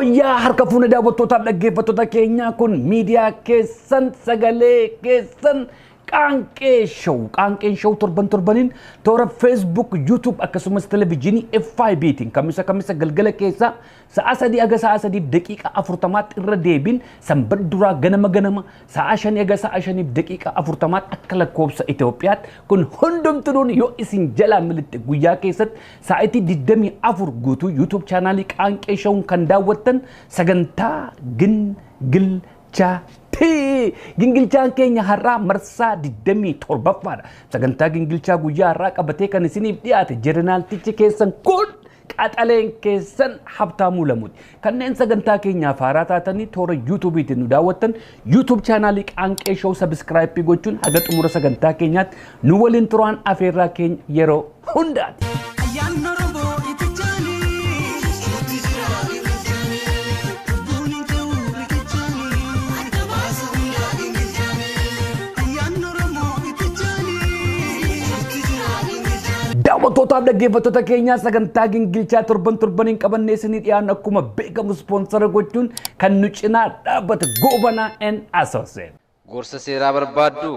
Yooyyaa, harka fuune daawwattootaaf dhaggeeffattoota keenyaa, kun miidiyaa keessan, sagalee keessan, Qaanqee Show. Qaanqeen Show torban torbaniin toora Facebook, YouTube akkasumas televezyiinii FIBtiin kamisa kamisa galgala keessaa sa'a 3 aga sa'a 3:40tti, irra deebiin sanbat duraa ganama ganama sa'a 5 aga sa'a 5:40tti akka lakkoofsa Itoophiyaatti. Kun hundumtuun yoo isin jalaa militte, guyyaa keessatti sa'aatii 24 guutuu YouTube chaanaalii Qaanqee Show'n kan daawwattan sagantaa Gingilchaa. Gingilchaan keenya har'aa marsaa 27ffaadha. Sagantaa gingilchaa guyyaa har'aa qabatee kan isiniif dhiyaate jeneraaltichi keessan kun, qaxaleen keessan, Habtaamuu Lamuuti. Kanneen sagantaa keenyaaf haaraa taatanii toora YouTubeiitiin nu daawwattan, YouTube chaanaalii Qaanqee Show subscribe gochuun haga xumura sagantaa keenyaatti nu waliin turaan afeerraa keenya yeroo hundaati. Ayyaanni Oromoo itti jaanii. Lubbuun hin ta'u riqichaanii. Ayyaanni Oromoo itti jaanii. Daawwattootaaf dhaggeeffattoota keenyaa, sagantaa gingilchaa torban torbaniin qabannee isinii dhiyaannu akkuma beekamu sponsor gochuun kan nu cinaa dhaabbate Goobanaa and Associate. Gorsa seeraa barbaaddu?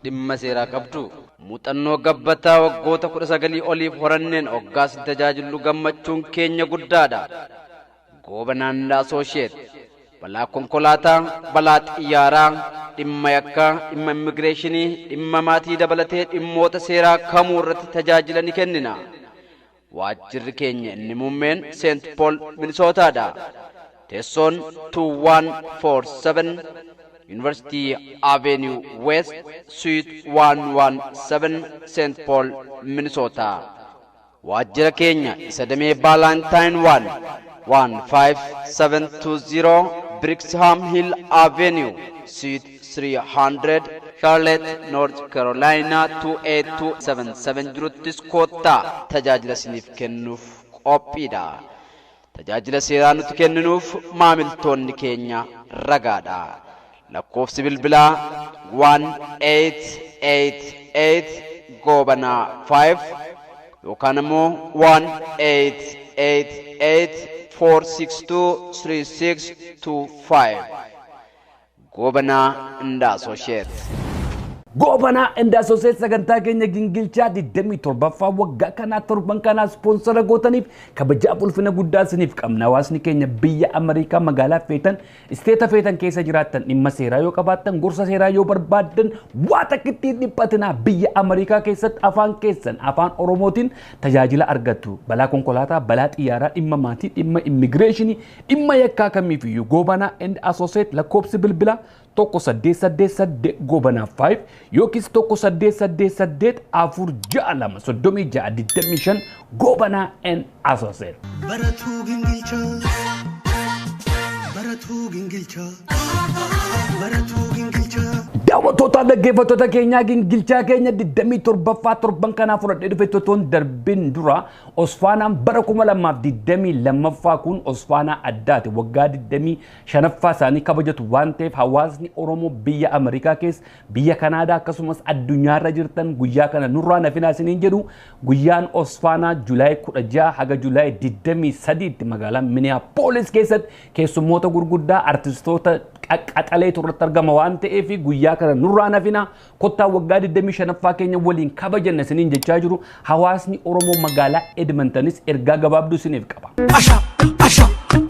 Dhimma seeraa qabdu? Muuxannoo gabbataa waggoota 19 oliif horanneen hoggaas tajaajillu gammachuun keenya guddaadha. Goobanaan Associate balaa konkolaataa, balaa xiyyaaraa, dhimma yakkaa, dhimma immigireeshinii, dhimma maatii dabalatee dhimmoota seeraa kamuu irratti tajaajila ni kennina. Waajjirri keenya inni muummeen Seent Pool, Minisootaadha. Teessoon 2147 University Avenue West, Suite 117, St. Paul, Minnesota. Waajjira keenya isa damee Ballantyne 1, 15720 Brixham Hill Avenue, Suite 300, Charlotte, North Carolina 28277 jiruttis koottaa, tajaajila isiniif kennuuf qophiidha. Tajaajila seeraa nuti kenninuuf maamiltoonni keenya ragaadha. Lakkoofsi bilbilaa 1888 Goobanaa 5 yookaan immoo 1888 462 3625. Goobanaa and Associate. Goobanaa and Associate sagantaa keenya gingilchaa 27ffaa waggaa kanaa torban kanaa sponsor gootaniif kabajaaf ulfina guddaa isiniif qabna. Hawaasni keenya biyya Ameerikaa magaalaa feetan, state feetan keessa jiraattan, dhimma seeraa yoo qabaattan, gorsa seeraa yoo barbaaddan, waa takka ittiin dhiphatinaa, biyya Ameerikaa keessatti afaan keessan, afaan Oromootiin tajaajila argattu. Balaa konkolaataa, balaa xiyyaaraa, dhimma maatii, dhimma immigireeshinii, dhimma yakkaa kamiifiyyuu Goobanaa and Associate lakkoofsi bilbilaa 1888 Goobanaa 5 yookiis 1888 462 36 25. Goobanaa and Associate. Baratuu gingilchaa. Baratuu gingilchaa. Baratuu gingilchaa. Daawwattoota, dhaggeeffattoota keenyaa, gingilchaa keenya 27ffaa torban kanaa fudhadhee dhufe totoon darbin dura, Osfaanaan bara 2022ffaa kun Osfaanaa addaati. Waggaa 25ffaa isaanii kabajatu waan ta'eef, hawaasni Oromoo biyya Ameerikaa keessa, biyya Kanaadaa akkasumas addunyaarra jirtan guyyaa kana nurraa nafinaa isiniin jedhu. Guyyaan Osfaanaa July 16 haga July 23tti magaalaa Minneapolis keessatti keessummoota gurguddaa, artistoota qaxaleetu irratti argama waan ta'eef, guyyaa kana nurraa nafina, kottaa waggaa 25ffaa keenya waliin kabajanna isiniin jechaa jiru. Hawaasni Oromoo magaalaa Edmontonis ergaa gabaabduu isiniif qaba. Asha! Asha!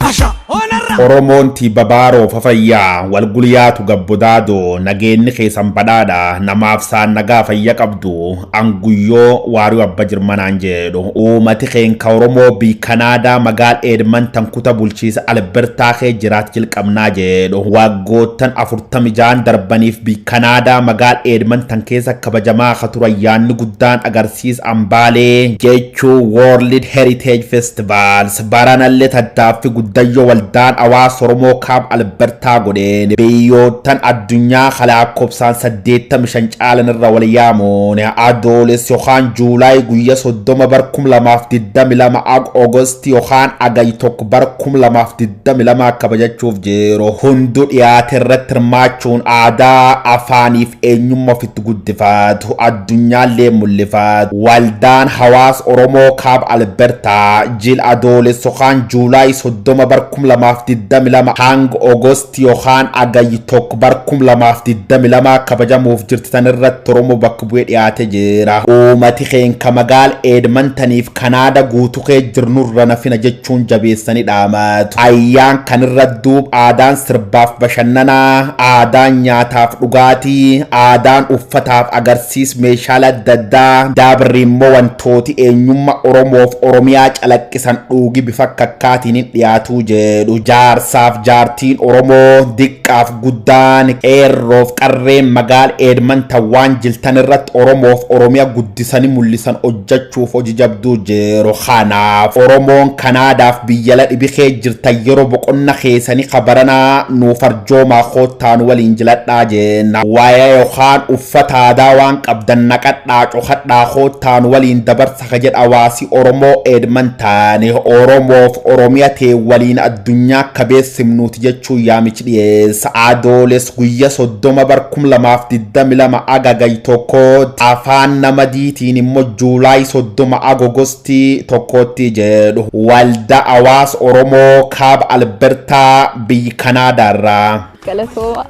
Asha! Onarra! Oromoon babaaroo fafayyaa walgulyaatu gabbodaadoo, nageenni keessan badhaadha, namaaf saan nagaa fayya qabdu. Anguyyoo Waariyoo Abba Jirmanaan jedhu, uumati keenka Oromoo bi Kanaadaa magaal Edmonton kuta bulchiisa Albertaa kee jiraat jalqabnaa jedhu. Waggoottan 46 darbaniif bi Kanaadaa magaal Edmonton keessa kabajamaa ka ture ayyaanni guddaan agarsiisa ambaalee jechuu World Heritage Festivals baranallee tattaaffii guddayyoo waldaan hawaasa Oromoo kaab Albertaa godheen biyyoottan addunyaa lakkoofsaan 85 caalan irra wal yaamuun adoolessa yookaan Juulaay guyyaa 30 bar 2022 ag Ogosti yookaan Agay 1 bar 2022 kabajachuuf jiru hundu dhiyaate irratti hirmaachuun aadaa afaaniif eenyummaa ofitti guddifatu addunyaallee mul'ifatu. Waldaan hawaasa Oromoo kaab Albertaa jil adoolessa yookaan Juulaay 30 bar 2022 hanga Ogosti yookaan Agay 1 bar 2022 kabajamuuf jirti tan irratti Oromoo bakka bu'ee dhiyaate jira. Uummati keenya magaala Edmontoniif Kanaada guutuu kee jirnurra nafina jechuun jabeessanii dhaamatu. Ayyaan kanirra duub aadaan sirbaaf bashannanaa, aadaan nyaataaf dhugaatii, aadaan uffataaf agarsiis meeshaalee adda addaa, daabirri immoo wantooti eenyummaa Oromoof Oromiyaa calaqqisan dhuugi bifa kakkaatiin hin dhiyaatuu jedhu. Jaarsaaf jaartiin Oromoo diqqaaf guddaan qeerroof qarreen magaala Edmonton waan jiltan irratti Oromoof Oromiyaa guddisanii mul'isan hojjechuuf hojii jabduu jiru. Kanaaf Oromoon Kanaadaaf biyya la dhibikee jirtan yeroo boqonna keessanii kabaranaa nuuf arjoomaa koottaan waliin jiladhaa jenna. Waa'ee yookaan uffata aadaa waan qabdan naqadhaa cokadhaa koottaan waliin dabarsa ka jedha hawaasi Oromoo Edmonton Oromoof Oromiyaa ta'e waliin addunyaa kabeessimnuuti jechuun yaamichi dhiyeessa. Adooles guyyaa 30 bar 2022 agagay tokkootti afaan nama diitiin immoo Juulaay 30 Agogosti tokkootti jedhu. Waldaa hawaasa Oromoo kaaba Albertaa biyya Kanaadaarraa. Galatooma.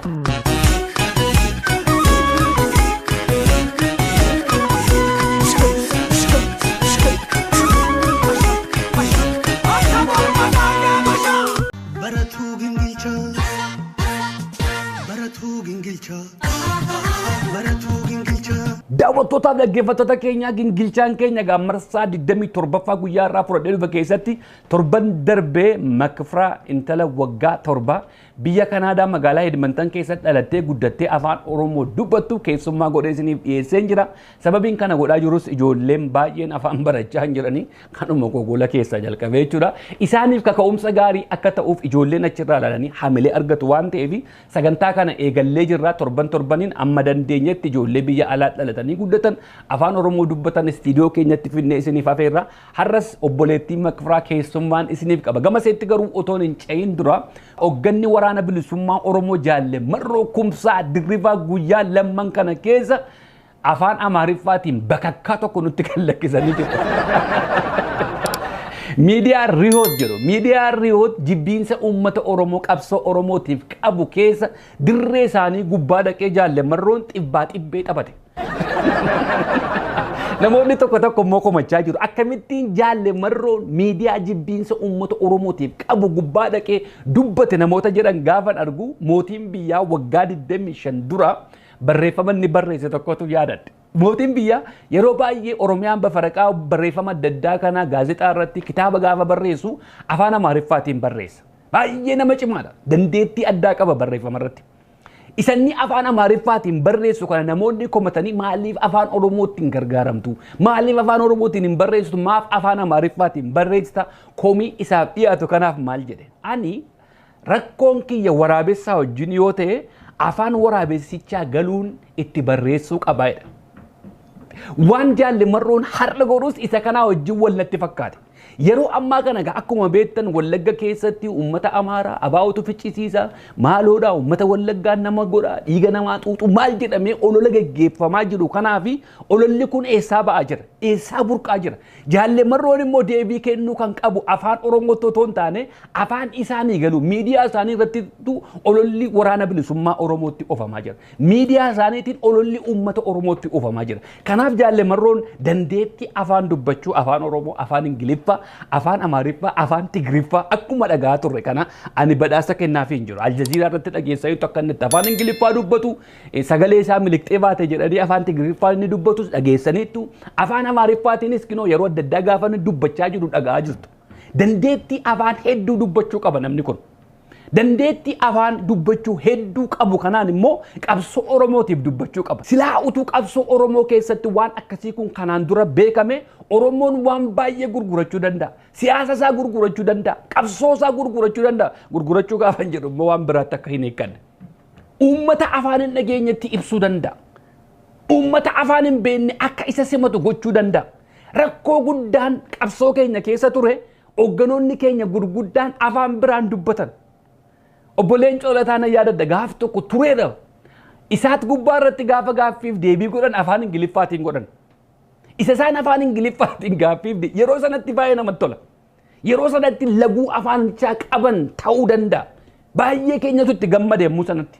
Baratuu gingilchaa. Baratuu gingilchaa. Baratuu gingilchaa. Daawwattootaaf dhaggeeffattoota keenyaa gingilchaan keenya gaammarsaa 27ffaa guyyaa irraa fudhadhee dhufe keessatti torban darbee Makfiraa intala waggaa 7 biyya Kanaadaa magaalaa Edmonton keessatti dhalattee guddattee afaan Oromoo dubbattu keessummaa godhee isiniif dhiyeessee jira. Sababiin kana godhaa jirus ijoolleen baay'een afaan barachaa hin jiranii kanuma gogola keessaa jalqabee jechuudha. Isaaniif kaka'umsa gaarii akka ta'uuf ijoolleen achirraa ilaalanii hamilee argatu waan ta'eef sagantaa kana eegallee jirra. Torban torbaniin amma dandeenyetti ijoollee biyya alaa dhalatanii guddatan afaan Oromoo dubbatan istiidiyoo keenyatti finnee isiniif hafeerra. Har'as obboleettiin Makfiraa keessummaan isiniif qaba. Gama seetti garuu otoon hin ce'in dura hoogganni waraana bilisummaa Oromoo jaalle Marroo Kumsaa Dirribaa guyyaa lamman kana keessa afaan Amaariffaatiin bakakkaa tokko nutti kan lakkisanii jiru. Miidiyaa Rihoot jedhu. Miidiyaa Rihoot jibbiinsa uummata Oromoo qabsoo Oromootiif qabu keessa dirree isaanii gubbaa dhaqee jaalle Marroon xibbaa xibbee taphate. Namoonni tokko tokko immoo komachaa jiru. Akkamittiin jaalle Marroon miidiyaa jibbiinsa uummata Oromootiif qabu gubbaa dhaqee dubbate namoota jedhan gaafan argu mootiin biyyaa waggaa 25 dura barreeffama inni barreesse tokkotu yaadadhe. Mootiin biyyaa yeroo baay'ee Oromiyaan bafaraqaa barreeffama adda addaa kana gaazexaa irratti kitaaba gaafa barreessu afaan Amaariffaatiin barreessa. Baay'ee nama cimaadha. Dandeettii addaa qaba barreeffama irratti. Isanni afaan Amaariffaatiin barreessu kana namoonni komatanii maaliif afaan Oromootiin gargaaramtu? Maaliif afaan Oromootiin hin barreessitu? Maaf afaan Amaariffaatiin barreessita? Komii isaaf dhiyaatu kanaaf maal jedhe? Ani rakkoon kiyya waraabessaa wajjin yoo ta'e afaan waraabessichaa galuun itti barreessuu qabaa jedha. Waan jaalle Marroon har'a godhus isa kanaa wajjin wal natti fakkaate. Yeroo ammaa kana egaa akkuma beektan Wallagga keessatti uummata Amaaraa abaa'otu ficcisiisa, maaloodha uummata Wallaggaa nama godha, dhiiga namaa xuuxu maal jedhamee olola geggeeffamaa jiru kanaafi ololli kun eessaa ba'aa jira? Eessaa burqaa jira? Jaalle Marroon immoo deebii kennuu kan qabu afaan Oromootti otoo hin taane afaan isaanii galu miidiyaa isaanii irratti ololli waraana bilisummaa Oromootti oofamaa jira. Miidiyaa isaaniitiin ololli uummata Oromootti oofamaa jira. Kanaaf jaalle Marroon dandeettii afaan dubbachuu afaan Oromoo, afaan Ingiliffaa, afaan Amaariffaa, afaan Tigiriffaa akkuma dhagaa turre kana ani badhaasa kennaafii hin jiru. Aljaziiraa irratti dhageessaniitu akka inni afaan Ingiliffaa dubbatu sagalee isaa miliqxee baate jedhanii afaan Tigiriffaa inni dubbatus dhageessaniitu afaan Amaariffaatiinis kinoo yeroo adda addaa gaafa inni dubbachaa jiru dhaga'aa jirtu. Dandeettii afaan hedduu dubbachuu qaba namni kun. Dandeettii afaan dubbachuu hedduu qabu kanaan immoo qabsoo Oromootiif dubbachuu qaba. Silaa utuu qabsoo Oromoo keessatti waan akkasii kun kanaan dura beekame Oromoon waan baay'ee gurgurachuu danda'a. Siyaasa isaa gurgurachuu danda'a. Qabsoo isaa gurgurachuu danda'a. Gurgurachuu gaafa hin jedhu immoo waan biraatti akka hin eegganne. Uummata afaan hin dhageenyetti ibsuu danda'a. Uummata afaan hin beekne akka isa simatu gochuu danda'a. Rakkoo guddaan qabsoo keenya keessa ture hoogganoonni keenya gurguddaan afaan biraan dubbatan. Obbo Leencoo Lataa na yaadadha gaaf tokko tureedha. Isaat gubbaa irratti gaafa gaaffiif deebii godhan afaan Ingiliffaatiin godhan. Isa isaan afaan Ingiliffaatiin gaaffiif yeroo sanatti baay'ee namatti tola. Yeroo sanatti laguu afaanichaa qaban ta'uu danda'a. Baay'ee keenyatu itti gammade yommuu sanatti.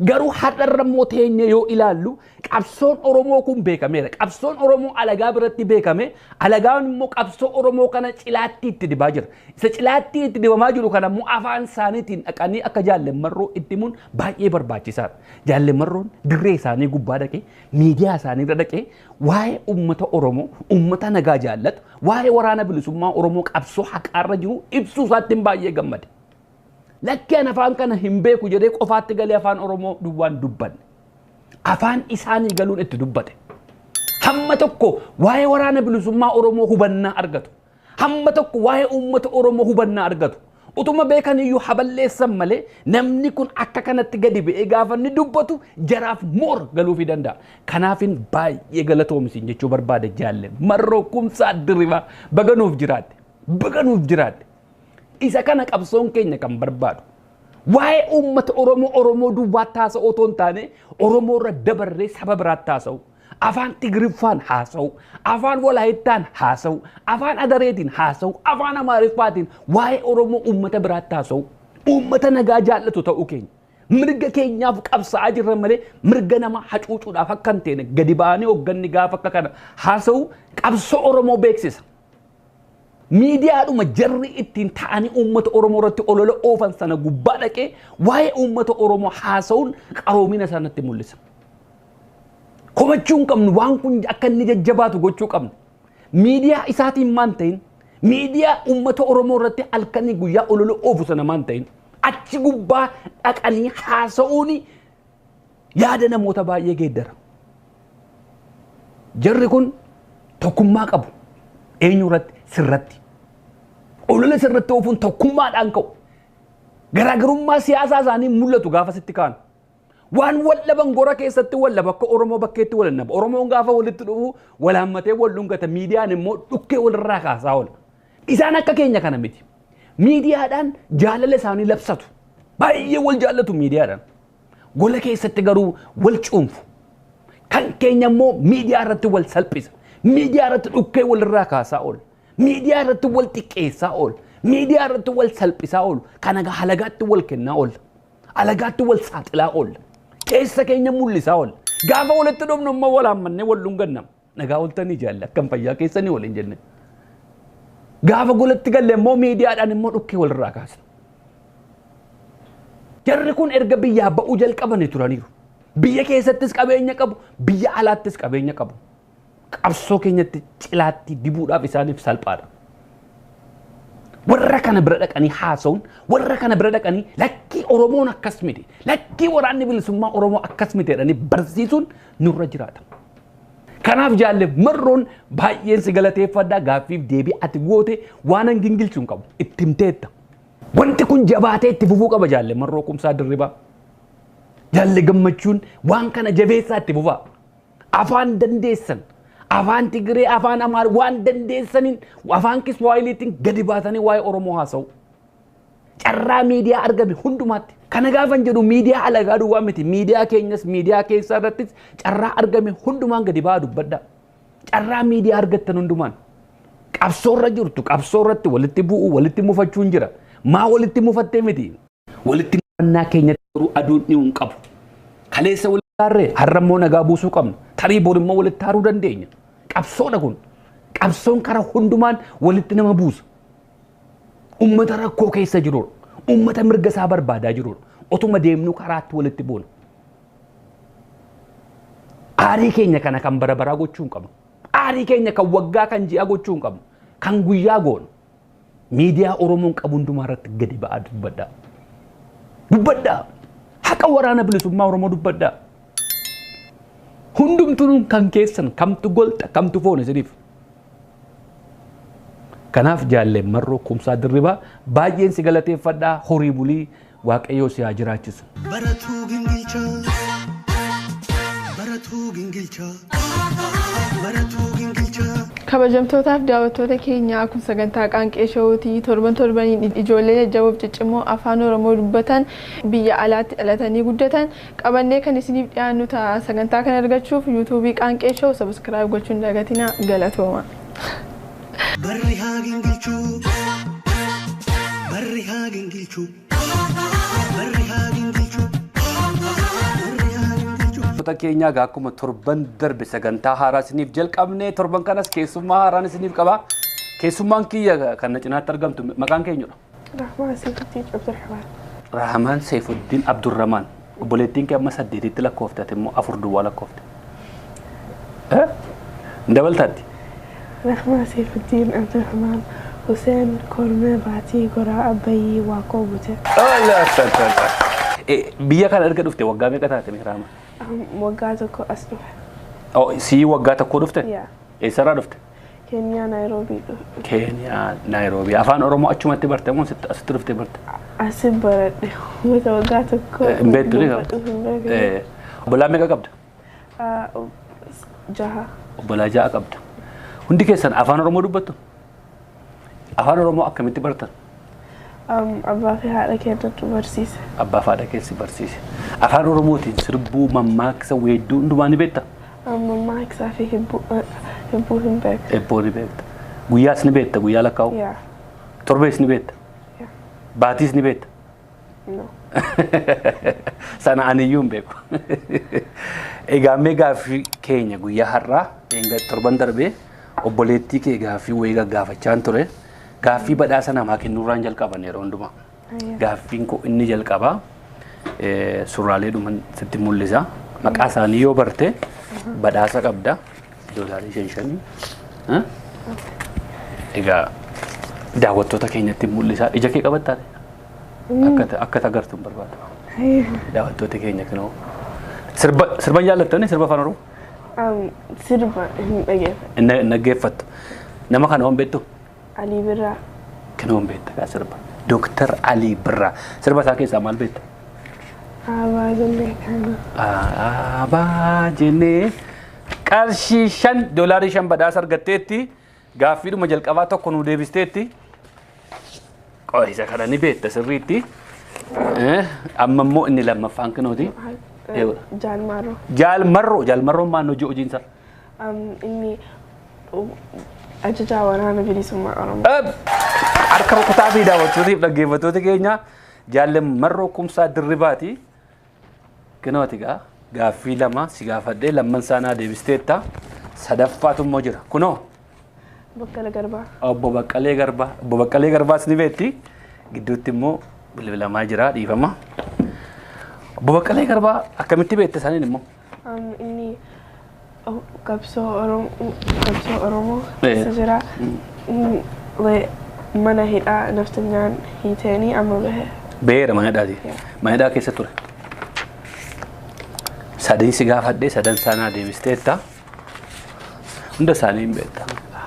Garuu har'arra immoo teenye yoo ilaallu qabsoon Oromoo kun beekameera. Qabsoon Oromoo alagaa biratti beekame, alagaan immoo qabsoo Oromoo kana cilaatti itti dibaa jira. Isa cilaatti itti dibamaa jiru kana immoo afaan isaaniitiin dhaqanii akka Jaalle Marroo itti himuun baay'ee barbaachisaadha. Jaalle Marroon dirree isaanii gubbaa dhaqee, miidiyaa isaanii irra dhaqee waa'ee uummata Oromoo, uummata nagaa jaallatu, waa'ee waraana bilisummaa Oromoo qabsoo haqaarra jiru ibsuu isaatti baay'ee gammade. Lakkeen afaan kana hin beeku jedhee qofaatti galee afaan Oromoo duwwaan dubbanne. Afaan isaanii galuun itti dubbate. Hamma tokko waa'ee waraana bilisummaa Oromoo hubannaa argatu. Hamma tokko waa'ee uummata Oromoo hubannaa argatu. Utuma beekan iyyuu haballeessan malee namni kun akka kanatti gadi ba'ee gaafa inni dubbatu jaraaf moor galuufii danda'a. Kanaafin baay'ee galatoomsiin jechuu barbaada Jaalle Marroo Kumsaa Dirribaa baganuuf jiraatte. Baganuuf jiraatte. Isa kana qabsoon keenya kan barbaadu. Waa'ee uummata Oromoo Oromoo duwwaa taasa'u otoo hin taane Oromoo irra dabarree saba biraatti haasa'u. Afaan Tigiriffaan haasa'u, afaan Walaayittaan haasa'u, afaan Adareetiin haasa'u, afaan Amaariffaatiin waa'ee Oromoo uummata biraatti haasa'u. Uummata nagaa jaallatu ta'uu keenya. Mirga keenyaaf qabsaa'aa jirra malee mirga nama hacuucuudhaaf akka hin teene gadi ba'anii hoogganni gaafa akka kana haasa'u qabsoo Oromoo beeksisa. Miidiyaadhuma jarri ittiin ta'anii uummata Oromoo irratti olola oofan sana gubbaa dhaqee waa'ee uummata Oromoo haasa'uun qaroomina sanatti mul'isa. Komachuu hin qabnu, waan kun akka inni jajjabaatu gochuu qabnu. Miidiyaa isaatiin maan ta'in, miidiyaa uummata Oromoo irratti halkanii guyyaa olola oofu sana maan ta'in, achi gubbaa dhaqanii haasa'uun yaada namoota baay'ee geeddara. Jarri kun tokkummaa qabu. Eenyu irratti? Sirratti. Olola sirratti oofuun tokkummaadhaan ka'u. Garaagarummaa siyaasaa isaanii mul'atu gaafa sitti ka'an. Waan wal dhaban gora keessatti wal dhaba akka Oromoo bakkeetti wal dhaba. Oromoon gaafa walitti dhufu wal hammatee wal dhungata. Miidiyaan immoo dhukkee walirraa kaasaa oola. Isaan akka keenya kana miti. Miidiyaadhaan jaalala isaanii labsatu. Baay'ee wal jaallatu miidiyaadhaan. Gola keessatti garuu wal cuunfu. Kan keenya immoo miidiyaa irratti wal salphisa. Miidiyaa irratti dhukkee walirraa kaasaa oola. Miidiyaa irratti wal xiqqeessaa oola. Miidiyaa irratti wal salphisaa oolu. Kan alagaatti wal kennaa oola. Alagaatti wal saaxilaa oola. Keessa keenya mul'isaa oola. Gaafa walitti dhufnu immoo wal hammannee wal dhunganna. Nagaa ooltanii jaalle akkam fayyaa keessanii waliin jenne. Gaafa golatti galle immoo miidiyaadhaan immoo dhukkee walirraa kaasna. Jarri kun erga biyyaa ba'uu jalqabanii turaniiru. Biyya keessattis qabeenya qabu, biyya alaattis qabeenya qabu. Qabsoo keenyatti cilaatti dibuudhaaf isaaniif salphaadha. Warra kana bira dhaqanii haasa'uun, warra kana bira dhaqanii lakkii Oromoon akkas miti, lakkii waraanni bilisummaa Oromoo akkas miti jedhanii barsiisuun nurra jiraata. Kanaaf Jaalle Marroon baay'een si galateeffadha. Gaaffiif deebii ati goote waan an gingilchuu hin qabu. Itti himteetta. Wanti kun jabaatee itti fufuu qaba Jaalle Marroo Kumsaa Dirribaa. Jaalle Gammachuun waan kana jabeessaa itti fufaa. Afaan dandeessan, afaan Tigree, afaan Amaar waan dandeessaniin afaan Kiswaahiliitiin gadi baasanii waa'ee Oromoo haasa'u. Carraa miidiyaa argame hundumaatti. Kana gaafan jedhu miidiyaa alagaa duwwaa miti. Miidiyaa keenyas miidiyaa keessaa irrattis carraa argame hundumaan gadi ba'aa dubbadha. Carraa miidiyaa argattan hundumaan. Qabsoorra jirtu, qabsoorratti walitti bu'uu, walitti mufachuun jira. Maa walitti mufattee miti? Walitti mufannaa keenyatti garuu aduun dhi'uu hin qabu. Kaleessa walitti haarree har'a immoo nagaa buusuu qabna. Tarii bor immoo walitti haaruu dandeenya. Qabsoodha kun. Qabsoon karaa hundumaan walitti nama buusa. Uummata rakkoo keessa jirudha. Uummata mirga isaa barbaadaa jirudha. Otuma deemnuu karaatti walitti buuna. Aarii keenya kana kan bara baraa gochuu hin qabnu. Aarii keenya kan waggaa kan ji'a gochuu hin qabnu. Kan guyyaa goonu. Miidiyaa Oromoon qabu hundumaa irratti gadi ba'aa dubbadhaa. Dubbadhaa. Haqa waraana bilisummaa Oromoo dubbadhaa. Hundumtuun kan keessan kamtu golxa kamtu foon isiniif. Kanaaf jaalleen Marroo Kumsaa Dirribaa baay'een si galateeffadhaa, horii bulii, Waaqayyoo si haa jiraachisu. Baratuu gingilchaa. Baratuu gingilchaa. Baratuu gingilchaa. Kabajamtootaaf daawwattoota keenyaa, kun sagantaa Qaanqee Showuutii. Torban torbaniin ijoollee jajjaboof ciccimoo afaan Oromoo dubbatan, biyya alaatti dhalatanii guddatan qabannee kan isiniif dhiyaannu ta'a. Sagantaa kana argachuuf yuutuubii Qaanqee Show subscribe gochuun dagatinaa. Galatooma. Barri haa gingilchuu. Barri haa gingilchuu. Barri haa gingilchuu. Barri haa gingilchuu. Wantoota keenyaa egaa akkuma torban darbe sagantaa haaraa isiniif jalqabne, torban kanas keessummaa haaraan isiniif qaba. Keessummaan kiyya kan na cinaatti argamtu maqaan keenyudha. Rahmaan Seefuddin Abdurrahmaan. Rahmaan Seefuddin Abdurrahmaan. Obboleettiin kee amma 8tti lakkoofte, ati immoo 4 duwwaa lakkoofte. Hin dabaltaatti? Rahmaa Seefuddin Abdurrahmaan Hussein Kormee Baatii Goraa Abbayyii Waaqoo Bute. Biyya kana erga dhufte waggaa meeqa taate mee, Rahmaan? Waggaa 1 as dhufe. Oh, sii waggaa 1 dhufte? Yaa. Eessarraa dhufte? Keeniyaa, Naayiroobii dhufe. Keeniyaa, Naayiroobii. Afaan Oromoo achumatti barte moo asitti dhuftee barte? Asi baradhe. Uummata waggaa 1. Hin beektu ni dubbadhu hin beeku. Obbolaa meeqa qabda? Jaha. Obbolaa 6 qabda. Hundi keessan afaan Oromoo dubbattu? Afaan Oromoo akkamitti bartan? Abbaa fi haadha keenyatu barsiise. Abbaa fi haadha keessi barsiise. Afaan Oromootiin sirbuu, mammaaksa, weedduu hundumaa ni beekta? Mammaaksaa fi hibbuu hin beeku. Hibboo ni beekta. Guyyaas ni beekta, guyyaa lakkaa'u? Yaa. Torbees ni beekta? Yaa. Baatiis ni beekta? No. Sana aniyyuu hin beeku. Egaa mee gaaffii keenya guyyaa har'aa, egaa torban darbee obboleettii kee gaaffii wayii gaggaafachaan ture. Gaaffii badhaasa namaa kennuurraan jalqaban yeroo hundumaa. Gaaffiin koo inni jalqabaa suuraalee dhuman sitti mul'isa. Maqaa isaanii yoo barte badhaasa qabda. $5.50. Egaa daawwattoota keenyatti mul'isa. Ija kee qabattaa? Akka agartu hin barbaadu. Daawwattoota keenya kunoo. Sirba jaallattanii, sirba afaan Oromoo? Sirba hin dhageeffadhu. Hin dhaggeeffattu. Nama kana hoon beektu? Alii Birraa. Kunoo hin beekta kaa sirba. Dooktar Alii Birraa. Sirba isaa keessaa maal beekta? Abaa jennee kana. Abaa jennee. Qarshii 5, $5 badhaasa argatteetti, gaaffiidhuma jalqabaa tokko nu deebisteetti. Isa kana ni beekta sirriitti. Amma immoo inni lammaffaan kunooti. Jaal Marroo. Jaal Marroo. Jaal Marroon maal hojiin isaa? Inni ajajaa waraana bilisummaa Oromoo. Harka rukutaa fi daawwattootiif dhaggeeffattoota keenya, jaalle Marroo Kumsaa Dirribaati. Kunooti gaa gaaffii 2 si gaafadhee lamman isaanaa deebisteetta. Sadaffaatu immoo jira. Kunoo. Baqqala Garbaa. Obbo Baqqalee Garbaa. Obbo Baqqalee Garbaas ni beekti. Gidduutti immoo bilbilamaa jira, dhiifama. Obbo Baqqalee Garbaa akkamitti beekte isaaniin immoo? Inni qabsoo Oromoo keessa jira. Mana hidhaa naftanyaan hiiteenii amma bahe. Beera mana hidhaati. Mana hidhaa keessa ture. 3 si gaafadhee sadan isaanaa deebisteetta. Hunda isaanii hin beekta.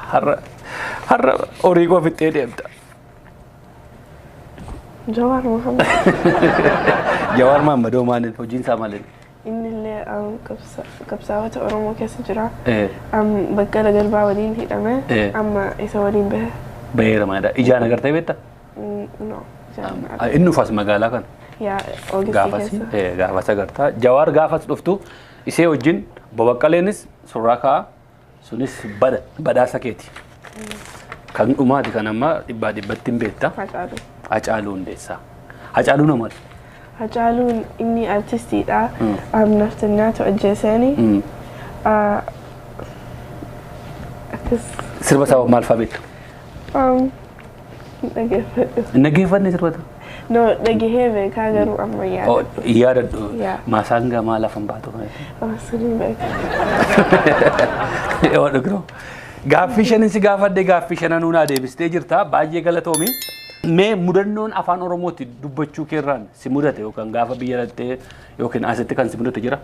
Har'a horii koo fixxee deemta. Jawaar Mohaammed. Jawaar Mohaammed hoo maaliin, hojiin isaa maaliin? Inni illee qabsaa'ota Oromoo keessa jira. Baqqala Garbaa waliin hidhame, amma isa waliin bahe. Baheera mana hidhaa. Ijaan agartee beekta? No. Inni dhufas magaalaa kana. Yaa, Oogistii Gaafas keessa. Gaafas agartaa. Jawaar gaafas dhuftu isee wajjin Baqqaleenis suuraa ka'a, sunis badhaasa keeti. Kan dhumaati, kan amma dhibbaa dhibbatti hin beekta. Hacaaluu. Hacaaluu Hundeessaa. Hacaaluu nama? Hacaaluun inni artistiidha. Naftanyaatu ajjeeseeni. Akkas. Sirba isaa maal fa'aa beektu? Hin dhaggeeffadhu. Hin dhaggeeffanne sirba isaa? No, dhagahee beekaa garuu amma yaadadhu. Yaadadhu. Yaa. Maasaan gamaa lafa hin baatu. Sirrii beeka. Yoo dhugro. Gaaffii shanin si gaafadhe, gaaffii shananuu naa deebistee jirta. Baay'ee galatoomi. Mee mudannoon afaan Oromootti dubbachuu keerraan si mudate yookaan gaafa biyya dhattee yookiin asitti kan si mudate jira?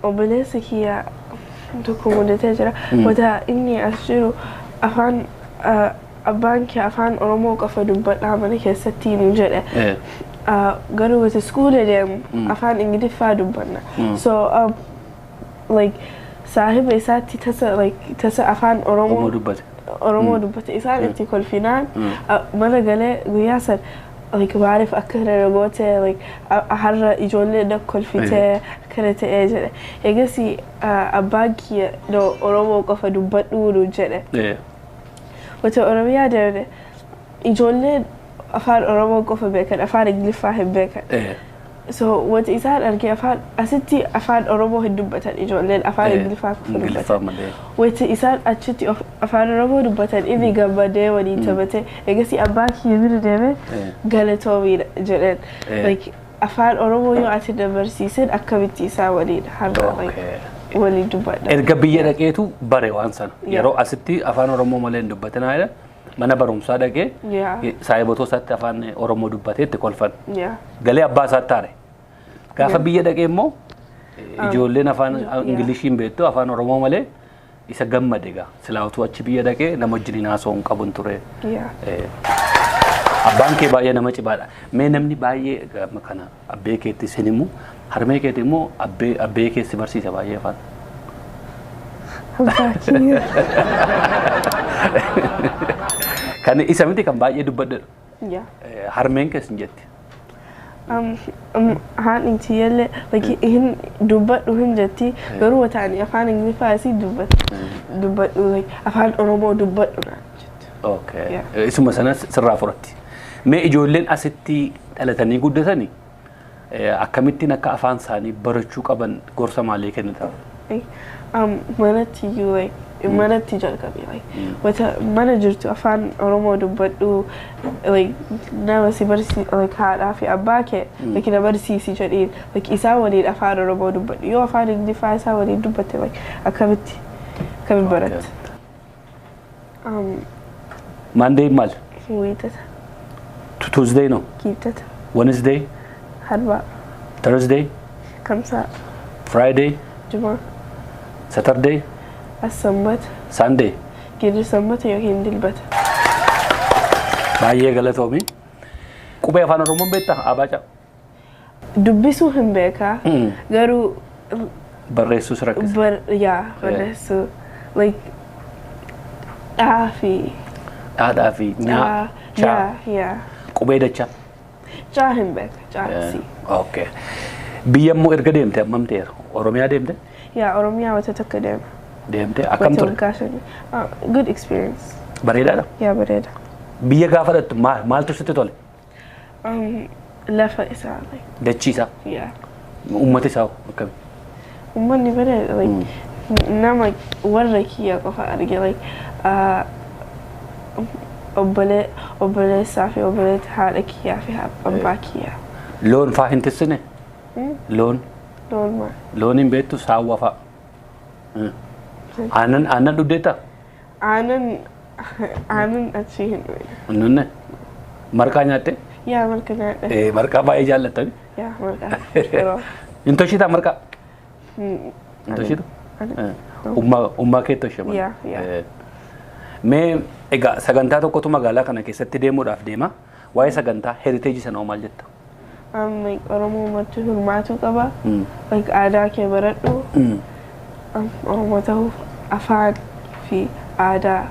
Obboleessi kiyya tokko mudatee jira. Wata inni as jiru afaan abbaan kee afaan Oromoo qofa dubbadhaa mana keessatti nu jedhe. Garuu wata iskuula deemu afaan Ingiliffaa dubbanna. So like saahiba isaatti tasa like tasa afaan Oromoo dubbate. Oromoo dubbate isaan itti kolfinaan mana galee guyyaa san like maaliif akka kana goote like har'a ijoollee na kolfitee akkana ta'ee jedhe. Egasii abbaan kiyya Oromoo qofa dubbadhuu nu jedhe. Wata Oromiyaa deemne ijoolleen afaan Oromoo qofa beekan afaan Ingiliffaa hin beekan. So wanta isaan arge afaan asitti afaan Oromoo hin dubbatan ijoolleen afaan Ingiliffaa qofa dubbatan. Wanta isaan achitti afaan Oromoo dubbatan inni gammadee waliin taphatee egasii abbaa kiyya bira deemee galatoomii jedheen. Like afaan Oromoo yoo ati na barsiisin akkamitti isaa waliin har'a waliin dubbadha. Erga biyya dhaqeetu bare waan sana. Yeroo asitti afaan Oromoo malee hin dubbatinaa jedha. Mana barumsaa dhaqee saayibotoo isaatti afaan Oromoo dubbatee itti kolfan. Galee abbaa isaatti aare. Gaafa biyya dhaqee immoo ijoolleen afaan Ingilishii hin beektu afaan Oromoo malee isa gammade egaa. Silaa utuu achi biyya dhaqee nama wajjin haasa'uu hin qabun ture. Abbaan kee baay'ee nama cimaadha. Mee namni baay'ee kana abbee keetti sin himu harmee keetti immoo abbee kee si barsiisa baay'ee afaan. Abbaa kiyya. Kan isa miti kan baay'ee dubbadhedha. Harmeen kees hin jetti. Haadhi tiyyallee like hin dubbadhu hin jetti garuu wata ani afaan Ingiliffaa asii dubbadhu like afaan Oromoo dubbadhu naan jettu. Okay. Isuma sana sirraa fudhatti. Mee ijoolleen asitti dhalatanii guddatanii akkamittiin akka afaan isaanii barachuu qaban gorsa maalii kennitaaf? Manatti iyyuu like manatti jalqabe like wata mana jirtu afaan Oromoo dubbadhu like nama si barsi like haadhaa fi abbaa kee like na barsiisi jedhiin like isaan waliin afaan Oromoo dubbadhu yoo afaan Ingiliffaa isaan waliin dubbatte like akkamitti akkamitti baratta. Monday maal? Wiixata. Tuesday no? Kibxata. Wednesday? Arbaa. Thursday? Kamsaa. Friday? Jumaa. Saturday? As-sanbata. Sunday? Giddu sanbata yookiin dilbata. Baay'ee galatoomi. Qubee afaan Oromoon beektaa? Abaaca. Dubbisuu hin beekaa. Garuu Barreessuus rakkisa. Yaa barreessuu like dhaa fi Dhaadhaa fi nyaa. Chaa. Yaa. Qubee dachaa. Caa hin beeka. Caa si. Okay. Biyya immoo erga deemte hammam ta'eera? Oromiyaa deemte? Yaa Oromiyaa wata tokko deema. Deemte akkam ture? Good experience. Bareedaadha? Yaa bareeda. Biyya gaafa dhattu maaltu sitti tole? Lafa isaa. Dachii isaa? Yaa. Uummata isaa akkami? Uummanni bareeda like nama warra kiyya qofa arge like obboleessaa fi obboleetti haadha kiyyaa fi abbaa kiyyaa. Loon faa hin tissine? Loon? Loon maal? Loon hin beektu saawwa faa. Aannan dhugdeettaa? Aannan achii hin dhugne. Hin dhugne? Marqaa nyaatte? Yaa marqa nyaadhe. Marqaa baay'ee jaallattani? Yaa marqaa. Hin toshitaa marqaa? Hin toshitu? Ummaa kee toshee malee? Yaa. Mee egaa sagantaa tokkotu magaalaa kana keessatti deemuudhaaf deema. Waa'ee sagantaa heriteejii sana hoo maal jetta? Oromoo marti hirmaatuu qaba. Aadaa kee baradhu. Oromoo ta'uuf afaan fi aadaa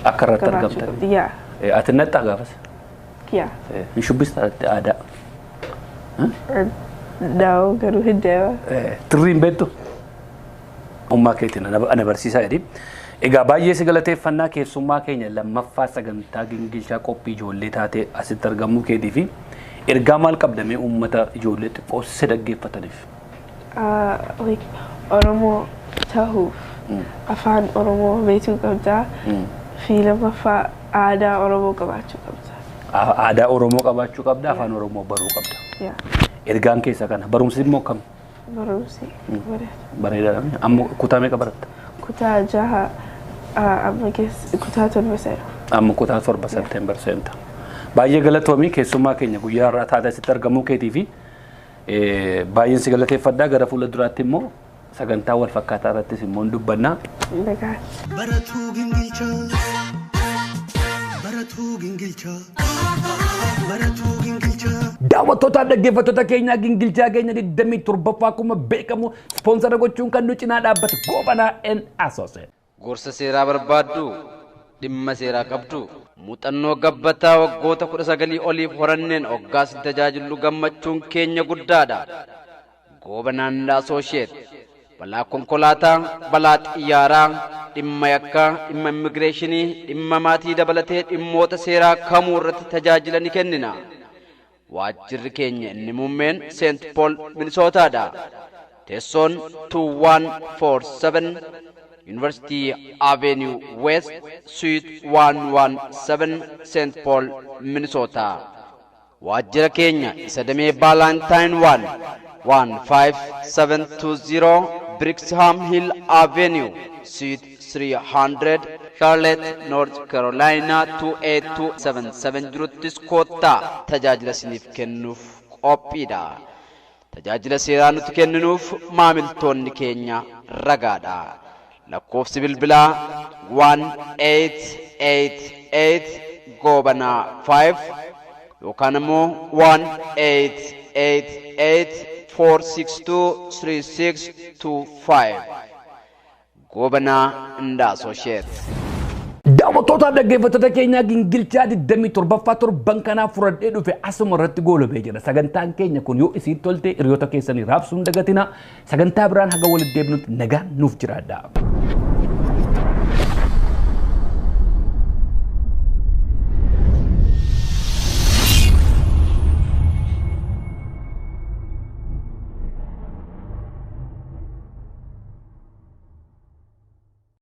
akka irratti argamtan. Yaa. Ati naxxaa gaafas? Yaa. Hin shubbistaa aadaa? Daawoo garuu hin deema. Tirrii hin beektu? Ummaa keetiin ana barsiisaa jedhi. Egaa baay'ee si galateeffannaa keessummaa keenya lammaffaa sagantaa gingilchaa qophii ijoollee taatee asitti argamuu keetii fi ergaa maal qabdamee uummata ijoollee xiqqoo si dhaggeeffataniif? Oromoo ta'uuf afaan Oromoo beekuu qabdaa fi lammaffaa aadaa Oromoo qabaachuu qabda. Aadaa Oromoo qabaachuu qabda, afaan Oromoo baruu qabda. Ergaan keessa kana barumsi immoo akkam? Barumsi bareeda. Bareedaadha. Amma kutaa meeqa baratta? Kutaa jaha Amma keessa kutaa 7 seena. Amma kutaa 7 September seenta. Baay'ee galatoomii, keessummaa keenya guyyaa har'aa taatee asitti argamuu keetii fi baay'een si galateeffadhaa. Gara fuula duraatti immoo sagantaa wal fakkaataa irrattis immoo hin dubbannaa. Nagaa. Baratuu gingilchaa. Baratuu gingilchaa. Baratuu gingilchaa. Daawwattootaaf dhaggeeffattoota keenyaa, gingilchaa keenya 27ffaa akkuma beekamu sponsor gochuun kan nu cinaa dhaabbate Goobanaa and Associate. Gorsa seeraa barbaaddu? Dhimma seeraa qabdu? Muuxannoo gabbataa waggoota 19 oliif horanneen hoggaas tajaajillu gammachuun keenya guddaadha. Goobanaan Associate balaa konkolaataa, balaa xiyyaaraa, dhimma yakkaa, dhimma immigireeshinii, dhimma maatii dabalatee dhimmoota seeraa kamuu irratti tajaajila ni kennina. Waajjirri keenya inni muummeen Seent Paul, Minisootaadha. Teessoon 2147 University Avenue West, Suite 117, St. Paul, Minnesota. Waajjira keenya isa damee Ballantyne 1 15720 Brixham Hill Avenue, Suite 300, Charlotte, North Carolina 28277 jiruttis koottaa, tajaajila isiniif kennuuf qophiidha. Tajaajila seeraa nuti kenninuuf maamiltoonni keenya ragaadha. Lakkoofsi bilbilaa 1888 Goobanaa 5 yookaan immoo 1888 462 3625. Goobanaa and Associate. Daawwattootaaf dhaggeeffattoota keenyaa, gingilchaa 27ffaa torban kanaa fudhadhee dhufe asuma irratti goolabee jira. Sagantaan keenya kun yoo isiin tolte hiriyoota keessanii raabsuun dagatina. Sagantaa biraan haga walitti deebinutti nagaan nuuf jiraadha.